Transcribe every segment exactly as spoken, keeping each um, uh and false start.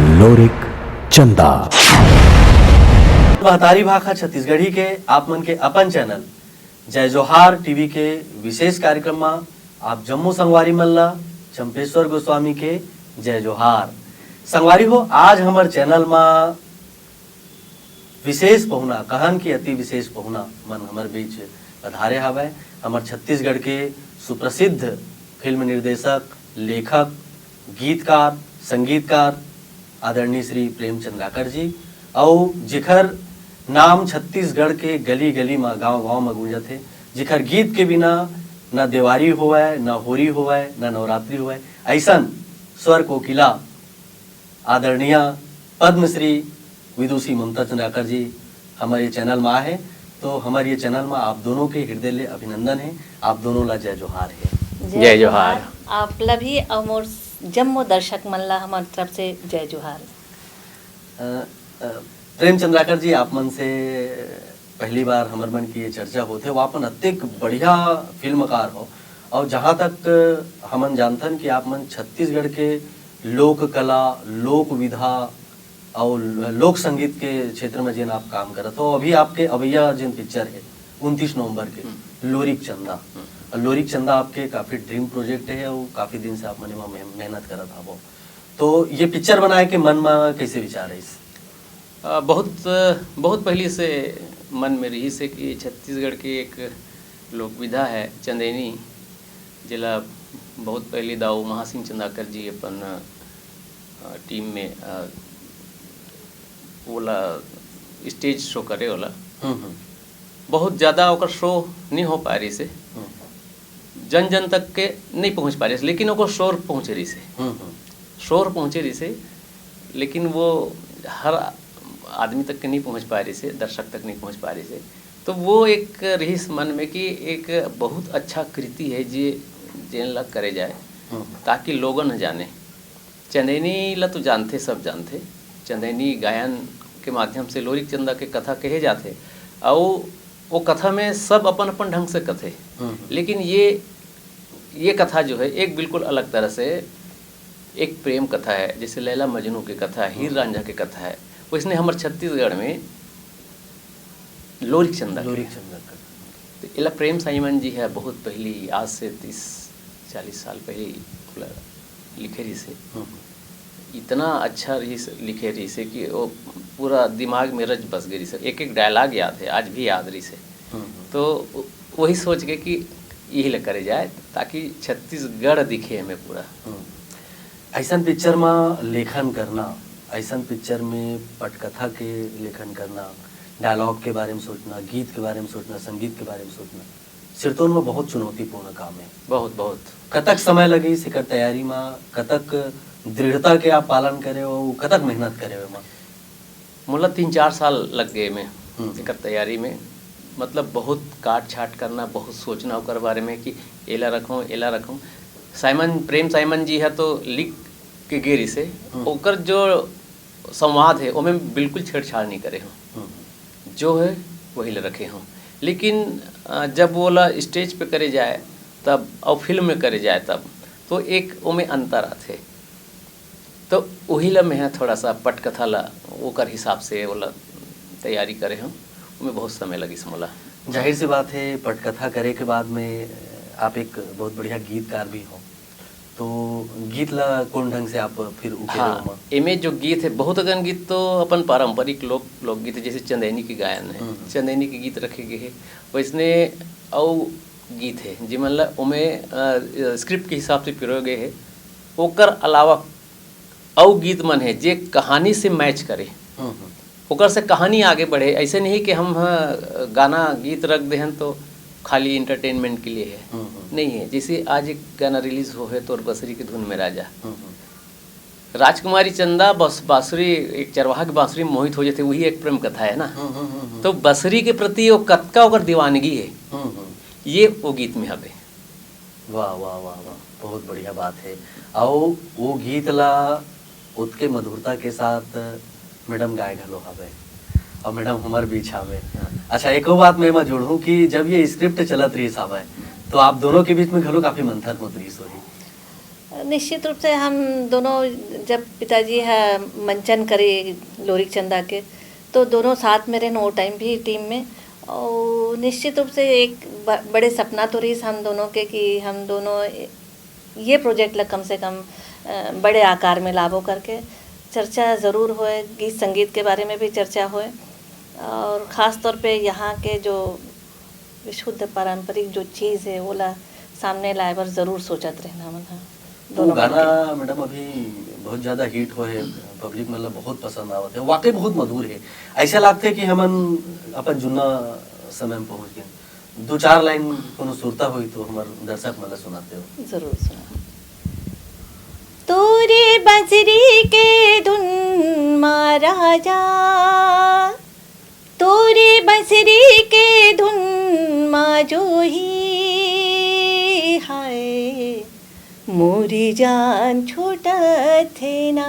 लोरिक चंदा। महतारी भाखा छत्तीसगढ़ी के आप मन के अपन चैनल जय जोहार टीवी के विशेष कार्यक्रम मा आप जम्मो संगवारी मन ला चंपेश्वर गोस्वामी के जय जोहार। संगवारी हो, आज हमर चैनल मा विशेष पहुना, कहन कि अति विशेष पहुना मन हमर बीच पधारे हवय। हमर छत्तीसगढ़ के सुप्रसिद्ध फिल्म निर्देशक, लेखक, गीतकार, संगीतकार आदरणीय श्री प्रेम चंद्राकर जी, अउ जिखर नाम छत्तीसगढ़ के गली-गली म, गांव-गांव म गूंजत हे, जिखर गीत के बिना न देवारी होवय, न होरी होवय, न नवरात्रि होवय, अइसन स्वर कोकिला आदरणीय पद्मश्री विदुषी ममता चंद्राकर जी हमर ये चैनल में आए हे, तो हमर ये चैनल में आप दोनों के हृदय ले अभिनंदन हे, आप दोनों ला जय जोहार हे। जय जोहार। आप ला भी अउ मोर जम्मो दर्शक मन ला हमर तरफ से जय जोहार। अ, अ, प्रेम चंद्राकर जी, आप मन से पहली बार हमर मन की ये चर्चा होथे, वो अपन अतेक बढ़िया फिल्मकार हो, और जहाँ तक हमन जानथन कि आप मन छत्तीसगढ़ के लोक कला, लोक विधा और लोक संगीत के क्षेत्र में जेन आप काम करत हो, अभी आपके अवैया जेन पिक्चर है उनतीस नवंबर के, हम्म। लोरिक चंदा। हम्म। और लोरिक चंदा आपके काफी ड्रीम प्रोजेक्ट है और काफी दिन से आप मन एमा मेह-, मेहनत करत हवो। तो ये पिक्चर बनाए के मन में कैसे विचार है इस? अ, बहुत, बहुत पहली से मन में रहिस हे कि छत्तीसगढ़ के एक लोक विधा है चंदैनी, जेला बहुत पहली दाऊ महासिंह चंदाकर जी अपन, अ, टीम में, अ, ओला स्टेज शो करे ओला। हम्म, हम्म। बहुत ज़्यादा ओकर शो नहीं हो पा रहिस हे। हम्म। जन जन तक के नहीं पहुँच पा रहिस हे, लेकिन ओकर शोर पहुँचे रहिस हे। हम्म, हम्म। शोर पहुँचे रहिस हे, लेकिन वो हर आदमी तक के नहीं पहुँच पा रहिस हे, दर्शक तक नहीं पहुँच पा रहिस हे। तो वो एक रहिस मन में कि एक बहुत अच्छा कृति है जे, जेन ला करे जाए, हम्म। ताकि लोगन ह जाने। चंदैनी ला तो जानथे, सब जानथे। चंदैनी गायन के माध्यम से लोरिक चंदा के कथा कहे जाथे, अउ वो कथा में सब अपन-अपन ढंग से कथे। हम्म। लेकिन ये, ये कथा जो है, एक बिल्कुल अलग तरह से एक प्रेम कथा है, जैसे लैला मजनू के कथा है, हीर हम्म। रांझा के कथा है, वैसने हमर छत्तीसगढ़ में लोरिक चंदा के। लोरिक चंदा का। तो एला प्रेम साइमन जी है बहुत पहली, आज से तीस चालीस साल पहले ओला लिखे रहिस हे। हम्म। इतना अच्छा रहिस, लिखे रहिस हे कि वो पूरा दिमाग में रच बस गे रहिस हे। एक एक डायलॉग याद है, आज भी याद रहिस हे। हम्म। तो व-, वही सोच के कि यही ला करे जाए, ताकि छत्तीसगढ़ दिखे हमें पूरा। हम्म। अइसन पिक्चर म लेखन करना, अइसन पिक्चर में पटकथा के लेखन करना, डायलॉग के बारे में सोचना, गीत के बारे में सोचना, संगीत के बारे में सोचना, सिरतोन में बहुत चुनौतीपूर्ण काम है। बहुत, बहुत। कतक समय लगिस एकर तैयारी मा, कतक दृढ़ता के आप पालन करे हो, कतक मेहनत करे हो एमा? मोला तीन चार साल लग गए में हम्म। एकर तैयारी में। मतलब बहुत काट छाट करना, बहुत सोचना ओकर बारे में कि एला रखूं, एला रखूं। साइमन, प्रेम साइमन जी है तो लिख के गे रिसे, हम्म। ओकर जो संवाद है, ओमे बिल्कुल छेड़छाड़ नहीं करे हूँ। हम्म। जो है, वही ला रखे हूँ। लेकिन, अ, जब वो ला स्टेज पे करे जाए, तब, और फिल्म में करे जाए, तब, तो एक ओमे अंतर आथे। तो वही ला मैं थोड़ा सा पटकथा ला ओकर हिसाब से ओला तैयारी करे हूँ। ओमे बहुत समय लगिस मोला। जाहिर सी बात है, पटकथा करे के बाद में आप एक बहुत बढ़िया गीतकार भी हो। तो गीत ला कौन ढंग से आप फिर उकेरे हाँ, ओमा? एमे जो गीत है, बहुत अकन गीत तो अपन पारंपरिक लोक, लोकगीत है, जैसे चंदैनी के गायन है, हम्म। चंदैनी के गीत रखे गए है। वैसने अउ गीत है, जेमन ला ओमे, अ, स्क्रिप्ट के हिसाब से पिरोए गए है। ओकर अलावा अउ गीत मन है, जे कहानी से मैच करे। हम्म, हम्म। ओकर से कहानी आगे बढ़े। ऐसे नहीं कि हम, हाँ, गाना गीत रख दे हन तो खाली एंटरटेनमेंट के लिए है। हम्म, हम्म। नहीं है। जैसे आज एक गाना रिलीज हो है, तोर बसरी के धुन में राजा। हम्म, हम्म। राजकुमारी चंदा बस, बांसुरी, एक चरवाहा के बांसुरी में मोहित हो जाथे, वही एक प्रेम कथा है ना। हम्म, हम्म, हम्म, हम्म। तो बसरी के प्रति वो कतका ओकर दीवानगी है, हम्म, हम्म। ये वो गीत में हवे। वाह, वाह, वाह, वाह, बहुत बढ़िया बात है। अउ वो गीत ला ओतके मधुरता के साथ मैडम गाए घलो हवे, अउ मैडम हमर बीच हवे। हाँ। अच्छा, एको बात मैं एमा जोड़हूँ कि जब ये स्क्रिप्ट चलत रहिस हवय, तो आप दोनों के बीच में घलो काफी मंथन होत रहिस होही। निश्चित रूप से हम दोनों, जब पिताजी ह मंचन करे लोरिक चंदा के, तो दोनों साथ में रहन वो टाइम भी टीम में। और निश्चित रूप से एक ब-, बड़े सपना तो रहिस हम दोनों के कि हम दोनों ये प्रोजेक्ट ला कम से कम, अ, बड़े आकार में लाबो करके। चर्चा ज़रूर होए, गीत संगीत के बारे में भी चर्चा होए, और ख़ास तौर पे यहाँ के जो विशुद्ध पारंपरिक जो चीज़ है, ओला सामने लाए बर ज़रूर सोचत रहना हमन ह वो दोनों गाना मिलके। मैडम अभी बहुत ज्यादा हिट होए हे, पब्लिक मतलब बहुत पसंद आवत है, वाकई बहुत मधुर है। ऐसा लगता है कि हमन अपन जुन्ना समय में पहुंच गए। दो चार लाइन कोनो सुरता हुई तो हमारे दर्शक मतलब सुनाते हो। जरूर सुना। तोरे बजरी के धुन मा राजा, तोरे बंसरी के धुन मा जोही हाय, मोरी जान छूटत हे ना,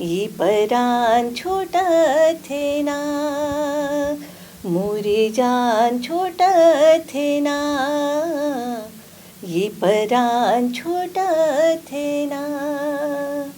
ये परान छूटत हे ना, मोरी जान छूटत हे ना, ये परान छूटत हे ना।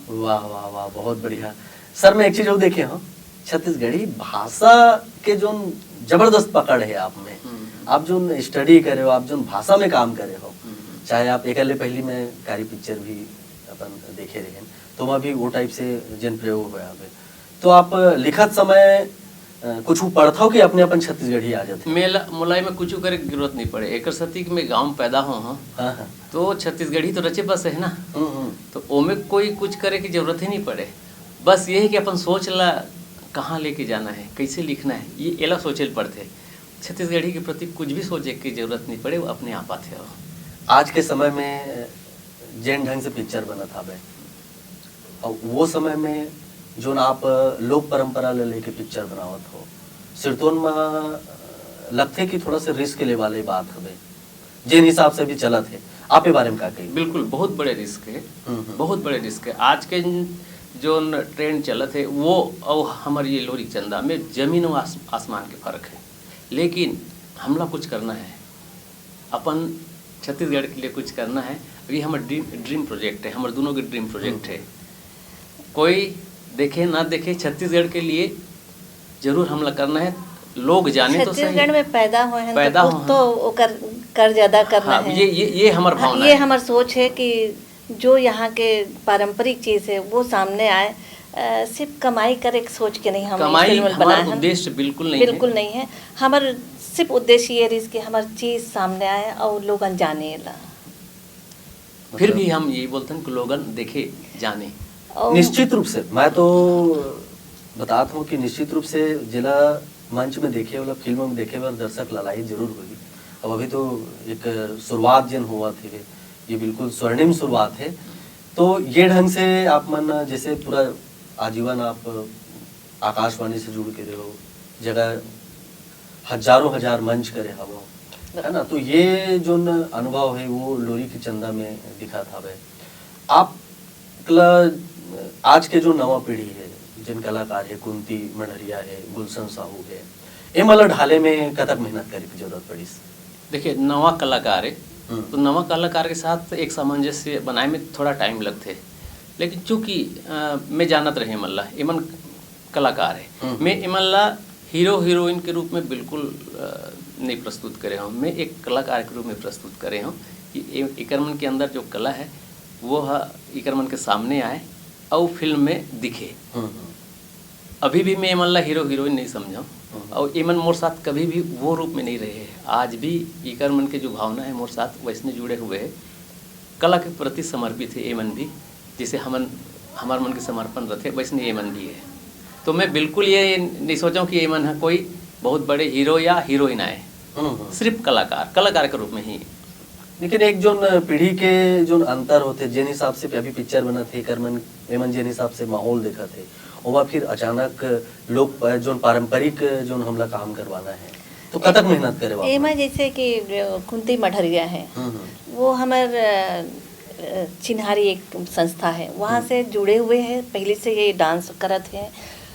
वाह, वाह, वाह, बहुत बढ़िया। सर, मैं एक चीज और देखे हूँ, छत्तीसगढ़ी भाषा के जोन जबरदस्त पकड़ है आप में। हम्म। आप जोन स्टडी करे हो, आप जोन भाषा में काम करे हो, हम्म। चाहे आप एक ले पहली में कारी पिक्चर भी अपन देखे रहे हैं, तो वहाँ भी वो टाइप से जिन प्रयोग हुआ है। तो आप लिखत समय, अ, कुछ पढ़त हो कि अपने अपन छत्तीसगढ़ी आ जाथे? मेला, मोला एमे कुछू करे के जरूरत नहीं पड़े। एकर सती कि मैं गाँव में पैदा हो हूँ, हाँ, हाँ। तो छत्तीसगढ़ी तो रचे बसे है ना। हम्म, हम्म। तो ओमे कोई कुछ करे की जरूरत ही नहीं पड़े। बस ये है कि अपन सोच ला कहाँ लेके जाना है, कैसे लिखना है, ये एला सोचे ल पड़थे। छत्तीसगढ़ी के प्रति कुछ भी सोचे की जरूरत नहीं पड़े, वो अपने आप आथे। आज के समय में जेन ढंग से पिक्चर बनत हावे, और वो समय में जोन आप लोक परंपरा ले लेके पिक्चर बनावत हो, सिरतोन में लगथे कि थोड़ा सा रिस्क ले वाले बात हवे, जेन हिसाब से भी चलत है, आप ए बारे में का कही? बिल्कुल, बहुत बड़े रिस्क है, हम्म, हम्म। बहुत बड़े रिस्क है। आज के जो ट्रेंड चलत है, वो और हमर ये लोरिक चंदा में जमीन और आस-, आसमान के फर्क है। लेकिन हमला कुछ करना है, अपन छत्तीसगढ़ के लिए कुछ करना है। अभी हमर ड्रीम, ड्रीम प्रोजेक्ट है, हमर दोनों के ड्रीम प्रोजेक्ट हम्म। है। कोई देखे ना देखे, छत्तीसगढ़ के लिए जरूर हमला करना है। लोग जाने तो सही। छत्तीसगढ़ में पैदा होए हैं, पैदा तो कुछ होए तो हैं। ओकर कर्ज अदा करना हाँ, है। ये, ये, ये हमर हाँ, भावना ये है। हमर सोच है कि जो यहाँ के पारंपरिक चीज़ है, वो सामने आए। अ, सिर्फ कमाई करे के सोच के नहीं हम कमाई फिल्म हमार बनाए हन। उद्देश्य बिल्कुल नहीं है। बिल्कुल नहीं है। हमर सिर्फ उद्देश्य ये रहिस कि हमर चीज़ सामने आए और लोगन जाने ला। फिर मतलब भी हम यही बोलते हैं कि लोगन देखे, जाने। और निश्चित रूप से, मैं तो बतात हूँ कि निश्चित रूप से जिला मंच में देखे वाला, फिल्म में देखे वाला दर्शक ललाई जरूर होही। अब अभी तो एक शुरुआत जेन हुआ थे, ये बिल्कुल स्वर्णिम शुरुआत है। तो ये ढंग से आप मन जैसे पूरा आजीवन आप आकाशवाणी से जुड़ के रहो, जगह हजारों हजार मंच करे हवो, है ना? तो ये जोन अनुभव है वो लोरी के चंदा में दिखा था। आप कला, आज के जो नवा पीढ़ी है, जिन कलाकार है, कुंती मढ़रिया है, गुलशन साहू है, ए मन ला ढाले में कतक मेहनत करे की जरूरत पड़िस? देखिए, नवा कलाकार है, हम्म। तो नवा कलाकार के साथ एक सामंजस्य बनाए में थोड़ा टाइम लगथे, लेकिन चूंकि, अ, मैं जानत रहे एमन ला, एमन कलाकार है। हम्म। मैं एमन ला हीरो हीरोइन के रूप में बिल्कुल, अ, नहीं प्रस्तुत करे हूँ, मैं एक कलाकार के रूप में प्रस्तुत करे हूँ कि ए-, एकर मन के अंदर जो कला है, वो ह एकर मन के सामने आए और फिल्म में दिखे। हम्म, हम्म। अभी भी मैं एमन ला हीरो हीरोइन नहीं समझा हम्म। और एमन मोर साथ कभी भी वो रूप में नहीं रहे हैं। आज भी एकर मन के जो भावना है मोर साथ वैसने जुड़े हुए है, कला के प्रति समर्पित है एमन भी, जैसे हमन, हमार मन के समर्पण रथे वैसने एमन भी है। तो मैं बिल्कुल ये नहीं सोचा हूँ कि एमन ह कोई बहुत बड़े हीरो या हीरोइन आए, हम्म, हम्म। सिर्फ कलाकार, कलाकार के रूप में ही। लेकिन एक जोन पीढ़ी के जोन अंतर होथे, जेन हिसाब से अभी पिक्चर बनत हे, एकर मन, एमन जेन हिसाब से माहौल देखत हे, ओमा फिर अचानक लोग प-, जोन पारंपरिक जोन हमला काम करवाना है, तो कतक मेहनत करे वाला? एमा जैसे कि कुंती मढ़रिया है, हम्म, हम्म। वो हमर, अ, अ, चिन्हारी एक संस्था है, वहाँ हम्म। से जुड़े हुए हैं, पहले से ये डांस करत हैं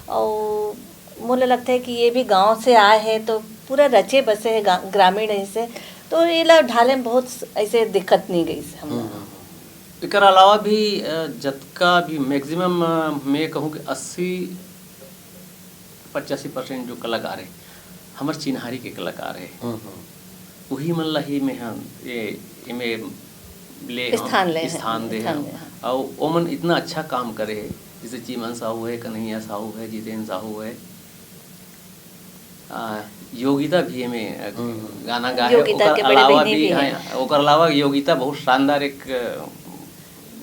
और मोला लगता है कि ये भी गांव से आए हैं, तो पूरा रचे बसे हैं गा-, ग्रामीण ऐसे, तो ये ला ढाले में बहुत ऐसे दिक्कत नहीं गई से हम हम्म, लोग। हम्म, हम्म। एकर अलावा भी, अ, जतका भी मैक्सिमम, अ, मैं कहूँ कि अस्सी पचासी परसेंट जो कलाकार हे, हमर चिन्हारी के कलाकार हे। हम्म, हम्म। उही मन ला ही मैं ह, ए, एमे ले हंव, स्थान ले हंव, स्थान दे स्थान हंव। ले हंव। अउ ओमन इतना अच्छा काम करे हे, जैसे चीमन साहू हे, कन्हैया साहू हे, जितेन साहू हे, आ, योगिता भी एमे, अ, हम्म। गाना गा हे। योगिता ओकर के बड़े अलावा बहिनी भी, भी हे। हाँ, ओकर अलावा योगिता बहुत शानदार एक, अ,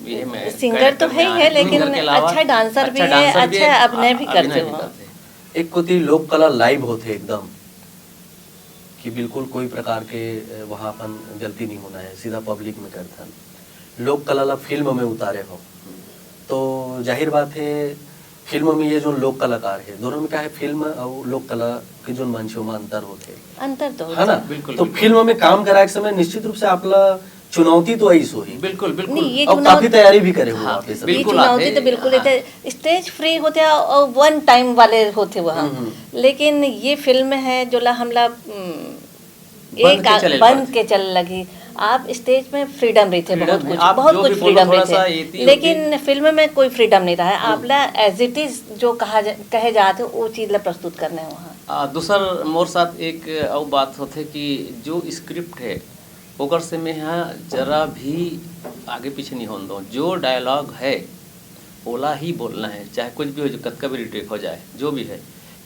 ये में सिंगर तो character है में ही आ हे, रहे। लेकिन सिंगर के अलावा अच्छा डांसर भी अच्छा हे, डांसर भी अच्छा हे, अभिनय भी आ-, करथे अभिनय भी वो। करथे। एक कोती लोक कला live होथे एकदम, कि बिल्कुल कोई प्रकार के, अ, वहाँ अपन गलती नहीं होना हे, सीधा public में करथन। लोक कला ला फिल्म में उतारे हो, तो जाहिर बात हे, फिल्म में ये जो लोक कलाकार हे, दोनों में का हे, फिल्म अउ लोक कला के जो मंच हे, ओमा अंतर होथे। अंतर तो है ना? होथे। बिल्कुल, तो बिल्कुल। फिल्म में काम कराए के समय निश्चित रूप से आप ला चुनौती तो आइस होही। बिल्कुल, बिल्कुल। नहीं, ये अउ चुनौती काफी तैयारी भी करे हो हाँ, आप ये सब। ये बिल्कुल चुनौती आथे। तो बिल्कुल हाँ। एते stage free होथे अउ one time वाले होथे वो, हाँ। हम्म, हम्म। लेकिन ये फिल्म हे, जोला हमला, हम्म, बंद एक के आ-, चले बंद पड़थे। के चले लगही। आप stage में freedom रहिथे, freedom बहुत हे। कुछ, आप बहुत जो कुछ भी बोलो, freedom थोड़ा रहिथे। सा ये ती-, लेकिन फिल्म में कोई freedom नहीं रहा है। हम्म। आपला as it is जो कहा जा-, कहे जात हे, वो चीज ला प्रस्तुत करना हे वहाँ। आ, दूसर मोर साथ एक अउ बात होथे कि जो script हे, ओकर से मैं ह जरा भी आगे पीछे नहीं होन दो। जो dialogue हे, ओला ही बोलना हे, चाहे कुछ भी हो जाए, कतका भी retake हो जाए, जो भी हे।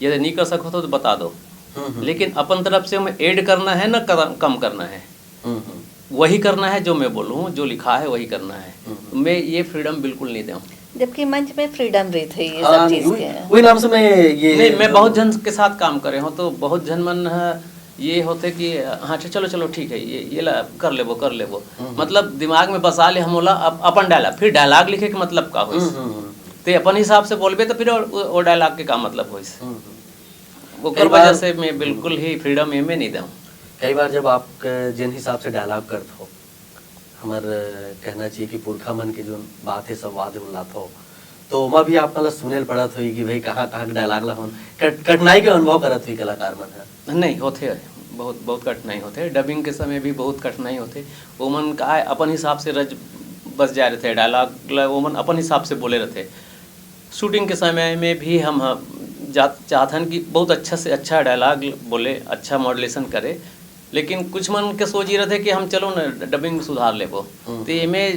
यदि नहीं कर सको तो, तो बता दो। हम्म, हम्म। लेकिन अपन तरफ से ओमे add करना हे ना कर-, कम करना हे। हम्म, हम्म। वही करना हे जो मैं बोलूँ, जो लिखा हे वही करना हे। हम्म, हम्म। मैं ये freedom बिल्कुल नहीं देहूँ। जबकि मंच में freedom रहिथे ये हाँ, सब नहीं, चीज वही, के। वही नाम से मैं ये नहीं, मैं बहुत झन के साथ काम करे हंव, तो बहुत झन मन ह ये होथे कि, "हाँ, अच्छा, चलो, चलो, ठीक हे, ये, ये ला कर लेबो, कर लेबो।" हम्म। मतलब, दिमाग में बसा ले हम ओला अप-, अपन dialogue, फिर dialogue लिखे के मतलब का होइस? हम्म, हम्म, हम्म। ते अपन हिसाब से बोलबे, तो फिर ओ, ओ dialogue के का मतलब होइस? हम्म, हम्म। ओकर कई बार वजह से मैं बिल्कुल ही freedom एमे नहीं देहूँ। कई बार जब आप क-, जेन हिसाब से dialogue करत हो, हमर, अ, कहना चाहिए कि पुरखा मन के जोन बात हे, संवाद हे, ओला लाथो, तो ओमा भी आप मन ला सुने ल पड़त होही कि भाई कहाँ, कहाँ के dialogue ला हमन कठ-, कठिनाई के अनुभव करत होही कलाकार मन ह। नहीं, होथे, बहुत, बहुत कठिनाई होथे। Dubbing के समय भी बहुत कठिनाई होथे। ओमन का हे, अपन हिसाब से रच बस जाए रथे, dialogue ला ओमन अपन हिसाब से बोले रथे। Shooting के समय में भी हम ह-, जा-, चाहथन कि बहुत अच्छा से अच्छा dialogue बोले, अच्छा modulation करे, लेकिन कुछ मन के सोच ये रथे कि हम चलो न dubbing सुधार लेबो। हम्म। तो एमे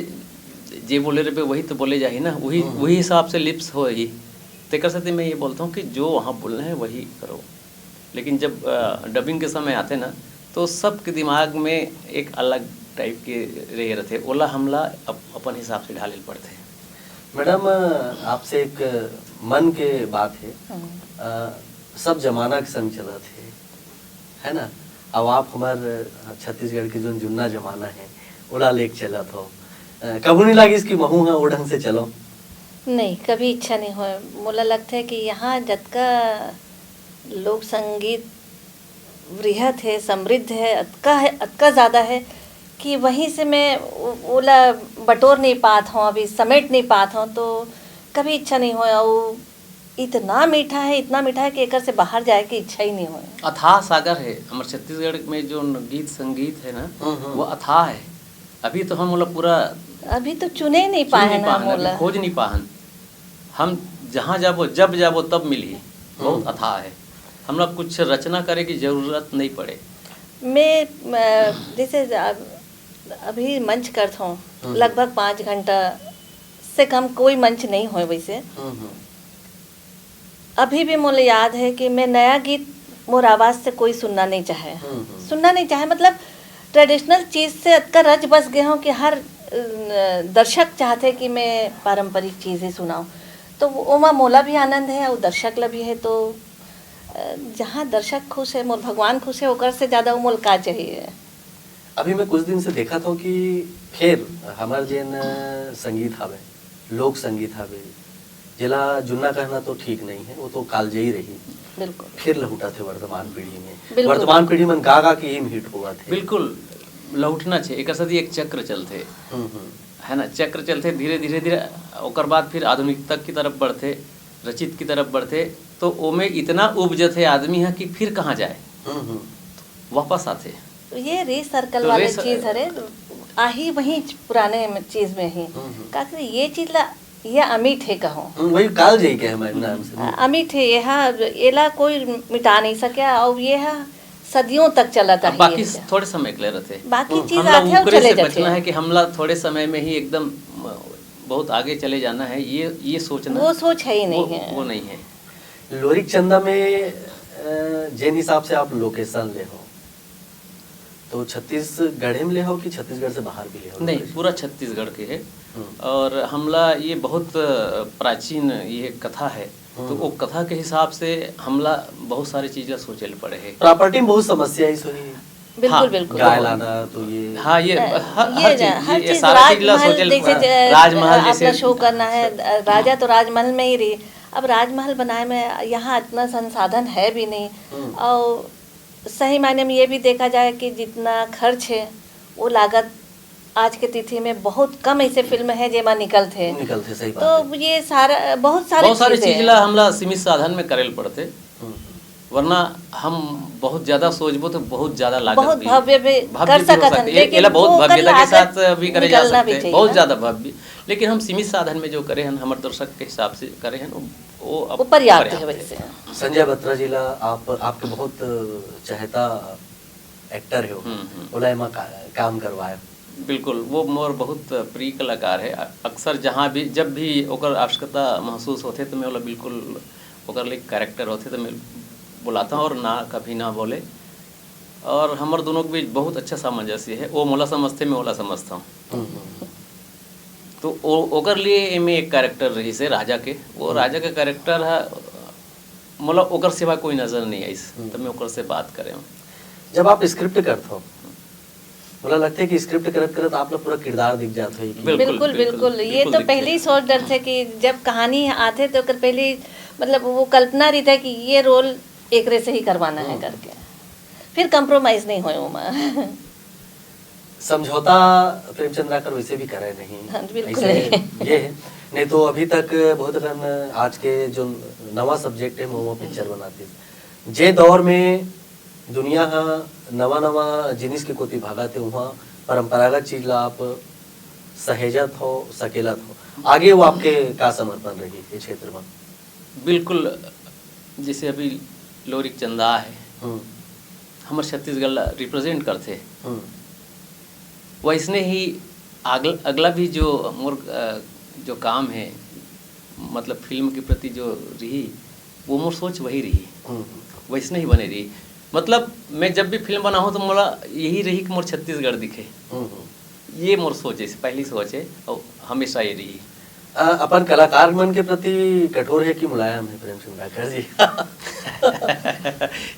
जे बोले रहे वही तो बोले जाही ना, वही, हम्म। वही हिसाब से lips होही। तेकर सेती मैं ये बोलता हूँ कि जो वहाँ बोलना हे वही करो। लेकिन जब, अ, dubbing के समय आथे ना, तो सबके दिमाग में एक अलग type के रहे रथे, ओला हमला अप-, अपन हिसाब से ढाले ल पड़थे। Madam, अ, आपसे एक मन के बात हे। हम्म। अ, सब जमाना के संग चलत हे, है ना? अब आप हमर, अ, छत्तीसगढ़ के जोन जुन्ना जमाना हे, ओला लेके चलत हो। अ, कभू नहीं लागिस कि महू ह ओ ढंग से चलो? नहीं, कभी इच्छा नहीं होय। मोला लगथे कि यहाँ जतका लोक संगीत वृहत हे, समृद्ध हे, अतका हे, अतका ज़्यादा हे कि वहीं से मैं ओ-, ओला बटोर नहीं पात हौं, अभी समेट नहीं पात हौं, तो कभी इच्छा नहीं होय। अउ इतना मीठा हे, इतना मीठा हे कि एकर से बाहर जाए के इच्छा ही नहीं होय। अथाह सागर हे, हमर छत्तीसगढ़ में जो गीत संगीत हे ना, हम्म, हम्म। वो अथाह हे। अभी तो हम ओला पूरा अभी तो चुने नहीं चुन पाए नहीं ना पाहन, अभी ओला। खोज नहीं पाहन। हम जहाँ जाबो, जब जाबो, तब मिलही। बहुत हम्म। अथाह हे। हमरा कुछ रचना करे की जरूरत नहीं पड़े। मैं, अ, जैसे अब, अभी मंच करत हौं, हम्म। लगभग पाँच घंटा से कम कोई मंच नहीं होय वैसे। हम्म, हम्म। अभी भी मोला याद हे कि मैं नया गीत मोर आवाज़ से कोई सुनना नहीं चाहे। हम्म, हम्म। सुनना नहीं चाहे, मतलब, traditional चीज़ से अतका रच बस गए हौं कि हर, अ, दर्शक चाहथे कि मैं पारंपरिक चीज़ ही सुनाऊं। तो वो, ओमा मोला भी आनंद हे अउ दर्शक ला भी हे। तो, अ, जहाँ दर्शक खुश हे, मोर भगवान खुश हे, ओकर से ज़्यादा वो मोला का चाहिए? अभी मैं कुछ दिन से देखत हौं कि फेर हमर जेन, अ, संगीत हावय, लोक संगीत हावय, जेला जुन्ना कहना तो ठीक नहीं हे, वो तो कालजयी रही। बिल्कुल। फेर लहुटत हे वर्तमान पीढ़ी में। बिल्कुल। वर्तमान पीढ़ी मन गा गा के एम हिट होवत हे। बिल्कुल, लहुटना चाहिए। एकर सेती एक चक्र चलथे। हम्म, हम्म। है ना, चक्र चलथे धीरे, धीरे, धीरे, ओकर बाद फिर आधुनिकता की तरफ बढ़थे, रचित की तरफ बढ़थे, तो ओमे इतना उब जथे आदमी ह कि फिर कहाँ जाए? हम्म, हम्म। वापस आथे। तो ये रीसर्कल तो वाले रीस-, चीज हरे। आही वही पुराने चीज में ही। हम्म, हम्म। का करे, ये चीज ला, ये अमिट हे कहो। हम्म, वही काल जई के है, मैं नाम से। अमिट हे, यह, एला कोई मिटा नहीं सके, और ये ह सदियों तक चलत अब आही बाकी है। थोड़े समय के लिए रहते। बाकी चीज हमला आथे और उकरे चले से जाथे। बचना है कि हमला थोड़े समय में ही एकदम, अ, बहुत आगे चले जाना है, ये ये सोचना, वो सोच है ही नहीं वो, है। वो नहीं है। लोरिक चंदा में, अ, जेन हिसाब से आप लोकेशन ले हो, तो छत्तीसगढ़ में ले हो कि छत्तीसगढ़ से बाहर भी ले हो? नहीं, पूरा छत्तीसगढ़ के है। हम्म। और हमला ये बहुत, अ, प्राचीन ये कथा है, तो हम्म। वो कथा के हिसाब से हमला बहुत सारी चीज ला सोचे ले पड़े है। प्रॉपर्टी में बहुत समस्या है, सुनी। बिल्कुल, हाँ, बिल्कुल। गाय लाना, तो ये हाँ, ये अ, हर, ये हर जा- चीज, हर ये चीज सारा चीज ला राजमहल सोचे ले जैसे पड़ा। ज- राजमहल अपना जैसे शो करना है, अ, राजा तो राजमहल में ही रही। अब राजमहल बनाए में यहाँ इतना संसाधन है भी नहीं, हम्म। और सही मायने में ये भी देखा जाए कि जितना खर्च है, वो लागत आज के तिथि में बहुत कम ऐसे फिल्म है जेमा निकलत है। निकलत है, सही बात तो है। ये सारा, बहुत सारे बहुत सारी चीजें चीज ला हमला सीमित साधन में करे ले पड़ते, हम्म। वरना हम बहुत ज्यादा सोचबो तो बहुत ज्यादा लागत बहुत भी, भव्य भी भव्य कर भी हो सकत हन, सकते। ये लेकिन एला बहुत वो भव्यता कला के साथ भी करे जा निकलना भी सकते, चाहिए बहुत ना। ज्यादा भव्य, लेकिन हम सीमित साधन में जो करे हन, हमर दर्शक के हिसाब से करे हन, वो, वो अब वो पर्याप्त है वैसे। संजय बत्रा जी ला आप, आपके बहुत चहेता एक्टर हो, हम्म, हम्म। ओला एमा का, काम करवाए। बिल्कुल, वो मोर बहुत प्रिय कलाकार है। अ-, अक्सर जहाँ भी, जब भी ओकर आवश्यकता महसूस होथे, तो मैं ओला बिल्कुल, ओकर लिए कैरेक्टर होथे, तो मैं बुलाता हूँ और ना कभी ना बोले। और हमर दोनों के बीच बहुत अच्छा सामंजस्य है, वो मोला समझथे, मैं ओला समझता हूँ। हम्म, हम्म। तो ओ, ओकर लिए एमे एक कैरेक्टर रहिस हे राजा के, वो राजा के कैरेक्टर ह, मोला ओकर सिवा कोई नजर नहीं आइस, हम्म। तो मैं ओकर से बात करे हूँ। जब आप स्क्रिप्ट करत हो, मोला लगथे कि स्क्रिप्ट करत करत आप ला पूरा किरदार दिख जात होही कि बिल्कुल, बिल्कुल, बिल्कुल, बिल्कुल। ये बिल्कुल तो दिखथे। पहले ही सोच डरथे कि जब कहानी आथे तो ओकर पहले ही, मतलब, वो कल्पना रहिथे कि ये रोल एकरे से ही करवाना है हम्म। करके, फिर कॉम्प्रोमाइज नहीं होए ओमा। समझौता प्रेमचंद राकर वैसे भी करे नहीं। हाँ, बिल्कुल ऐसे नहीं। ये है। नहीं तो अभी तक बहुत अकन आज के जो नवा सब्जेक्ट है, मोमो पिक्चर बनाते। जे दौर में दुनिया हा नवा नवा जिनिस के कोति भागत हे, उहाँ परंपरागत चीज ला आप सहेजत हो, सकेलत हो। आगे वो आपके का समर्पण रही ये क्षेत्र में? बिल्कुल, जैसे अभी लोरिक चंदा है, हम्म, हमर छत्तीसगढ़ ला रिप्रेजेंट करथे, हम्म, वैसने ही आगल-, अगला भी जो मोर, अ, जो काम है, मतलब फिल्म के प्रति जो रही, वो मोर सोच वही रही, हम्म, वैसने ही बने रही। मतलब मैं जब भी फिल्म बनाहूँ तो मोला यही रही कि मोर छत्तीसगढ़ दिखे, हम्म, हम्म। ये मोर सोच है, पहली सोच है और हमेशा ये रही। अ, अपन कलाकार मन के प्रति कठोर है कि मुलायम है प्रेमचंद राकर जी?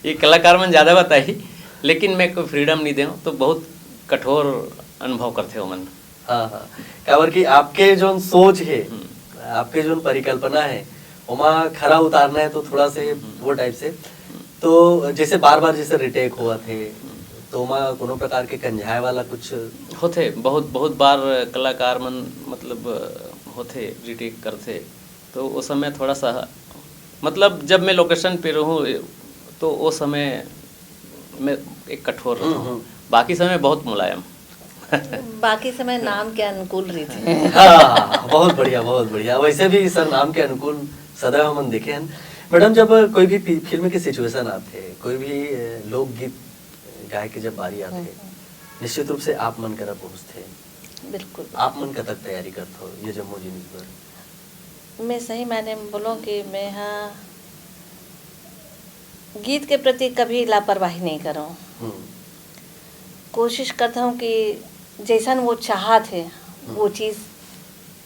ये कलाकार मन ज्यादा बताही, लेकिन मैं कोई फ्रीडम नहीं देव, तो बहुत कठोर अनुभव करथे ओमन। हाँ, हाँ। काबर कि आपके जोन सोच है, हम्म। आपके जोन परिकल्पना है, ओमा खरा उतारना है तो थोड़ा से वो टाइप से। तो जैसे बार बार जैसे रिटेक होवत हे, तो ओमा कोनो प्रकार के कंझाए वाला कुछ? होथे, बहुत, बहुत बार कलाकार मन, मतलब, होथे, रिटेक करथे, तो ओ समय थोड़ा सा, मतलब, जब मैं लोकेशन पे रहूँ, तो ओ समय मैं एक कठोर रहता हम्म, हूँ, हम्म। बाकी समय बहुत मुलायम। बाकी समय नाम के अनुकूल रहिथे। हाँ, बहुत बढ़िया, बहुत बढ़िया। वैसे भी सर नाम के अनुकूल सदैव हमन देखे हैं। मैडम, जब कोई भी फि-, फिल्म के सिचुएशन आथे, कोई भी, अ, लोकगीत गाए के जब बारी आथे, हम्म। निश्चित रूप से आप मन करा पहुँचथे। बिल्कुल। आप मन कतक तैयारी करत हो ये जम्मो जिनिस बर? मैं सही मायने में बोलूँ कि मैं हा गीत के प्रति कभी लापरवाही नहीं करूँ। हम्म, कोशिश करता हूँ कि जैसन वो चाहत है, वो चीज़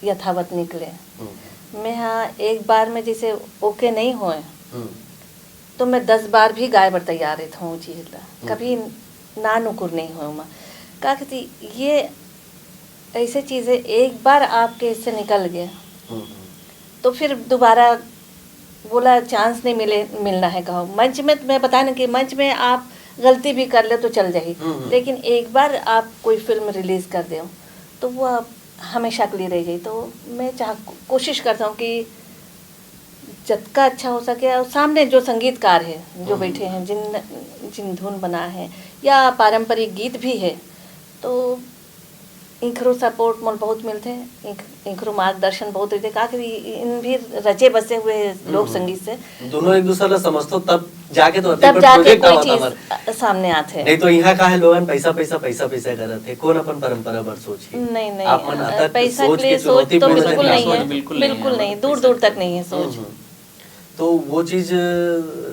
यथावत निकले। हम्म, मैं हा एक बार में जैसे ओके नहीं होए, हम्म, तो मैं दस बार भी गाए बर तैयार रहता हूँ वो चीज़ ला। कभी ना नुकुर नहीं होए मैं। का कहती, ये ऐसे चीज़ है, एक बार आपके इससे निकल गए, हम्म, तो फिर दोबारा बोला चांस नहीं मिले, मिलना है कहो। मंच में तो मैं बताया ना कि मंच में आप गलती भी कर ले तो चल जाही, हम्म। लेकिन एक बार आप कोई फिल्म रिलीज कर दे तो वो आप हमेशा के लिए रह जाए। तो मैं चाह, कोशिश करता हूँ कि जतका अच्छा हो सके, और सामने जो संगीतकार है, जो बैठे हैं, जिन, जिन धुन बना है या पारंपरिक गीत भी है, तो इखरो सपोर्ट मोल बहुत मिलथे। इख-, इखरो मार्गदर्शन बहुत रहिथे, काकि इन भी रचे बसे हुए लोक संगीत से। दोनों एक दूसर ला समझथो, तब जाके तो तब जाके कोई चीज सामने आथे। नहीं तो यहाँ का है लोगन पैसा पैसा पैसा पैसा करत हे, कौन अपन परंपरा बर सोच नहीं नहीं। आप मन अतक पैसा के लिए सोच तो बिल्कुल नहीं है। बिल्कुल नहीं, दूर दूर तक नहीं है सोच। तो वो चीज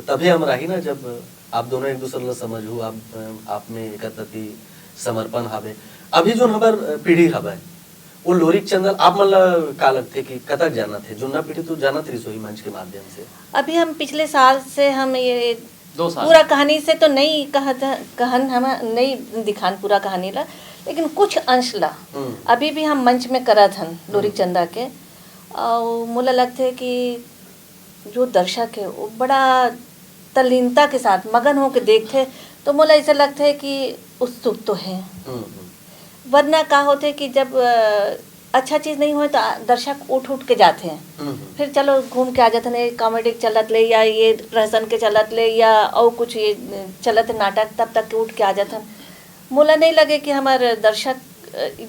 तभी हम रही ना, जब आप दोनों एक दूसर ला समझू, आप आप में एकर प्रति समर्पण हावे। अभी जोन हमार पीढ़ी हवे, वो लोरिक चंदा ल आप मन ला का लगथे कि कतक जानत हे? जुन्ना पीढ़ी तो जानत रहिस होही मंच के माध्यम से। अभी हम पिछले साल से हम ये दो साल। पूरा कहानी से तो नहीं कहत, कहन हम नहीं दिखान पूरा कहानी ला, लेकिन कुछ अंश ला हम्म। अभी भी हम मंच में करत हन लोरिक हम्म। चंदा के। और मोला लगथे कि जो दर्शक है वो बड़ा तल्लीनता के साथ मगन होके देखथे, तो मोला ऐसा लगथे कि उत्सुक तो है। हम्म, हम्म। वरना का होथे कि जब अच्छा चीज नहीं होय तो दर्शक उठ उठ के जाथे। फिर चलो घूम के आ जाथे, कॉमेडी के चलत ले या ये रहसन के चलत ले या और कुछ ये चलत नाटक, तब तक के उठ के आ जाथन। मोला नहीं लगे कि हमारे दर्शक,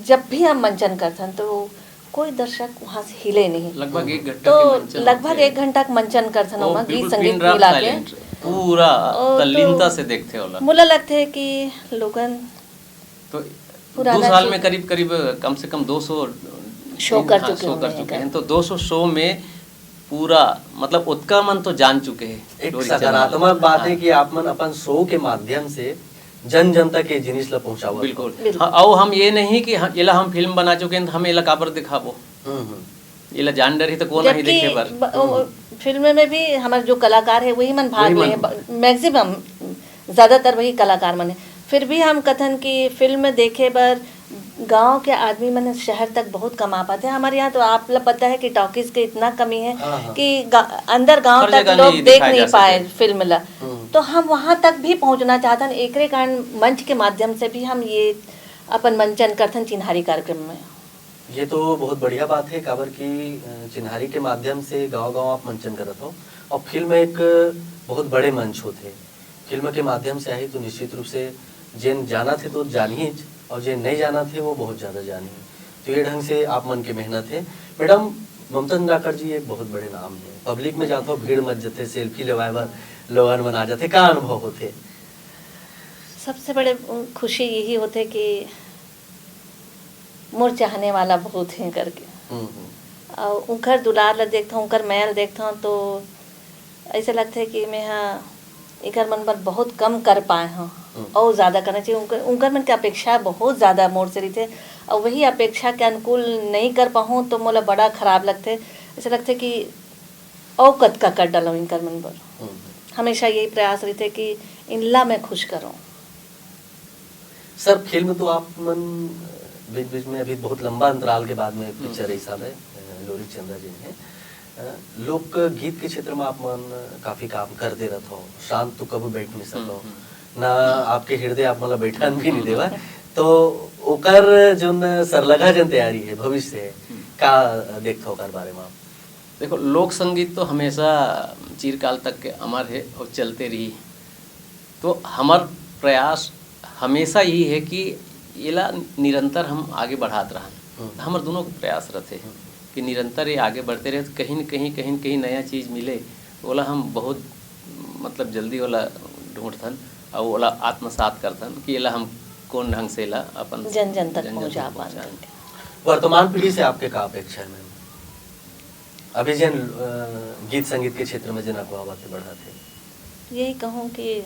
जब भी हम मंचन करथन तो कोई दर्शक वहाँ से हिले नहीं। लगभग एक घंटा तो के मंचन लगभग होथे। एक घंटा के मंचन करथन वो ओमा गीत बिल्कुल संगीत pin drop मिला के। Silent, पूरा और तो तल्लीनता से देखथे ओला। मोला लगथे कि लोगन तो पुराना दो साल चीज। में करीब करीब कम से कम दो सौ show कर हाँ, चुके show कर होंगे चुके हैं। तो दो सौ show में पूरा मतलब ओतका मन तो जान चुके हैं एक लोरिक चंदा। सकारात्मक बात है हाँ। कि आप मन अपन show के माध्यम से जन जन तक ये जिनिस ला पहुंचावत हो। बिल्कुल। बिल्कुल। हाँ, अउ हम ये नहीं कि हम, एला हम फिल्म बना चुके हैं तो हम एला काबर दिखाबो। हम्म, हम्म। एला जान डरही तो कोन आही जबकि देखे बर। ब-, ओ, फिल्म में भी हमारे जो कलाकार है वही मन भाग वही ले मन। हैं, ब-, maximum ज्यादातर वही कलाकार मन है। फिर भी हम कथन कि फिल्म देखे बर गांव के आदमी मन शहर तक बहुत कम आ पाते हैं। हमारे यहाँ तो आप ला पता है कि टॉकीज के इतना कमी है हाँ, हाँ। कि गा-, अंदर गांव हर तक जगह लोग नहीं देख दिखाया नहीं जा पाए सके। फिल्म ला। हम्म। तो हम वहां तक भी पहुंचना चाहतन, एकरे कारण मंच के माध्यम से भी हम ये अपन मंचन करथन चिन्हारी कार्यक्रम में। ये तो बहुत बढ़िया बात है, काबर कि, अ, चिन्हारी के माध्यम से गांव-गांव आप मंचन करत हो, और फिल्म एक बहुत बड़े मंच होथे। फिल्म के माध्यम से आही तो निश्चित रूप से जेन जानत हे तो जानहीच, और जेन नहीं जानत हे वो बहुत ज्यादा जानही। तो ये ढंग से आप मन के मेहनत है। मैडम, ममता चंद्राकर जी एक बहुत बड़े नाम है, public में जात हो भीड़ मच जथे, selfie लेवाए बर लोगन मन आ जाथे, का अनुभव होथे? सबसे बड़े खुशी यही होथे कि मोर चाहने वाला बहुत हे करके। हम्म, हम्म। और उनकर दुलार ला देखथौं, उनकर मया ला देखथौं तो ऐसे लगथे कि मैं हा एकर मन बर बहुत कम कर पाए हौं हम्म। और ज्यादा करना चाहिए। उनकर, उनकर मन के अपेक्षा बहुत ज्यादा मोर से रहिथे और वही अपेक्षा के अनुकूल नहीं कर पाहूँ तो मोला बड़ा खराब लगथे। ऐसे लगथे कि और कतका कर डालौं इनकर मन बर। हम्म। हमेशा यही प्रयास रहिथे कि इनला मैं खुश करूँ। सर, फिल्म तो आप मन, अ, बीच-बीच में अभी बहुत लंबा अंतराल के बाद में एक हम्म। पिक्चर ऐसा है, अ, लोरिक चंदा जी ने। अ, लोकगीत के क्षेत्र में आप मन काफी काम करते रहत हो, शांत तो कभी बैठ नहीं सको, हम्म, हम्म। ना आपके हृदय आप मतलब बैठन भी नहीं देवा। तो ओकर जोन सरलगा जन तैयारी है भविष्य है, हम्म। का देखत हो ओकर बारे में आप? देखो, लोक संगीत तो हमेशा चिरकाल तक के अमर है और चलते रही। तो हमर प्रयास हमेशा यही है कि एला निरंतर हम आगे बढ़ात रहन। हम्म। हमर दोनों के प्रयास रहते हैं हम्म। कि निरंतर ये आगे बढ़ते रहे, तो कहीं न कहीं, कहीं न कहीं नया चीज मिले, तो ओला हम बहुत, मतलब, जल्दी ओला ढूंढथन और ओला आत्मसात करथन कि एला हम कौन ढंग से एला अपन जन जन तक जन जन पहुंचा तक पान पहुंचाएं। करके। वर्तमान पीढ़ी से आपके का अपेक्षा है, मैम? अभी जेन, अ, गीत संगीत के क्षेत्र में जेन अगुवावत हे, बढ़त हे। यही कहूँ कि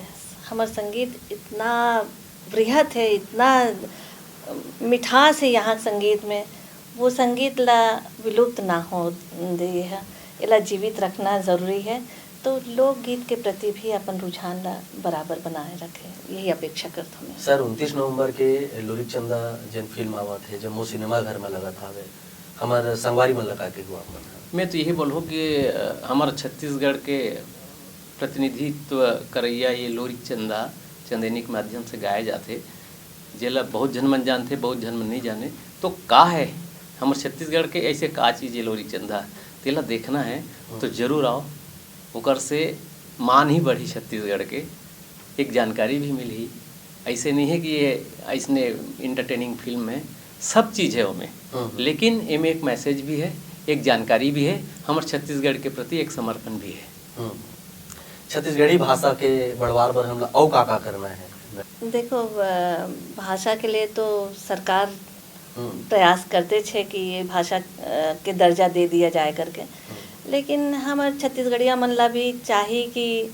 हमर संगीत इतना बृहत है, इतना मिठास है यहाँ के संगीत में, वो संगीत ला विलुप्त ना हो दे, एला जीवित रखना जरूरी है। तो लोकगीत के प्रति भी अपन रुझान ला बराबर बनाए रखे, यही अपेक्षा करत हूँ मैं। सर, उनतीस नवंबर के लोरिक चंदा जेन फिल्म आवत हे, जम्मो सिनेमा घर में लगत हावे, हमर संगवारी मन ला का कहिहू आप मन ह? मैं तो यही बोलहूँ कि, अ, हमर छत्तीसगढ़ के प्रतिनिधित्व करइया ये लोरिक चंदा चंदैनी के माध्यम से गाए जाथे, जेला बहुत झन मन जानथे, बहुत झन मन नहीं जाने। तो का है हमर छत्तीसगढ़ के ऐसे का चीज ये लोरिक चंदा, तेला देखना है तो हम्म। जरूर आओ। ओकर से मान ही बढ़ही छत्तीसगढ़ के, एक जानकारी भी मिलही। ऐसे नहीं है कि ये ऐसने entertaining फिल्म है, सब चीज है ओमे। हम्म। लेकिन एमे एक मैसेज भी है, एक जानकारी भी है, हमर छत्तीसगढ़ के प्रति एक समर्पण भी है। हम्म। छत्तीसगढ़ी भाषा के बढ़वार बर हमला अउ का का करना है? देखो, अ, भाषा के लिए तो सरकार हम्म। प्रयास करते छे कि ये भाषा, अ, के दर्जा दे दिया जाए करके। लेकिन हमर छत्तीसगढ़िया मन ला भी चाही कि, अ,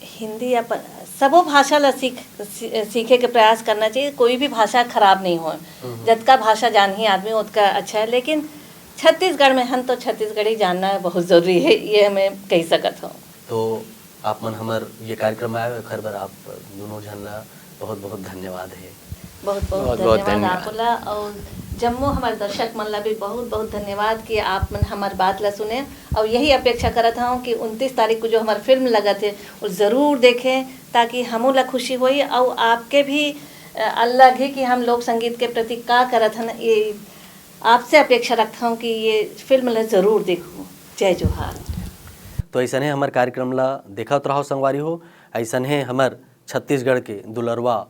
हिंदी अपन सबो भाषा ला सीख, सी-, सीखे के प्रयास करना चाहिए। कोई भी भाषा खराब नहीं हो। हम्म। जतका भाषा जानही आदमी, ओतका अच्छा है। लेकिन छत्तीसगढ़ में हन तो छत्तीसगढ़ी जानना बहुत जरूरी है, ये मैं कह सकत हूँ। तो आप मन हमर ये कार्यक्रम आए हो, एखर बर आप दोनों झन ला बहुत बहुत धन्यवाद है। बहुत बहुत बहुत बहुत धन्यवाद धन्यवाद। आप ला, और जम्मो हमर दर्शक मन ला भी बहुत बहुत धन्यवाद कि आप मन हमर बात ला सुने। और यही अपेक्षा करत हूँ कि उनतीस तारीख को जो हमर फिल्म लगत है, वो जरूर देखें, ताकि हमू ला खुशी होई और आपके भी, अ, लगही कि हम लोक संगीत के प्रति का करत हन। ये आपसे अपेक्षा रखता हूँ कि ये फिल्म ला जरूर देखू। जय जोहार। तो ऐसने हमर कार्यक्रम ला देखत रहो संगवारी हो। ऐसने हमर छत्तीसगढ़ के दुलरवा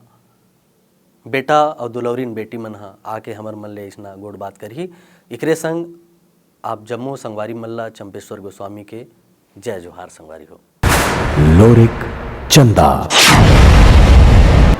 बेटा और दुलौरिन बेटी मन ह आके हमर मन ले ऐसना गोठ बात करही। एकरे संग आप जम्मो संगवारी मन ला चंपेश्वर गोस्वामी के जय जोहार संगवारी हो। लोरिक चंदा।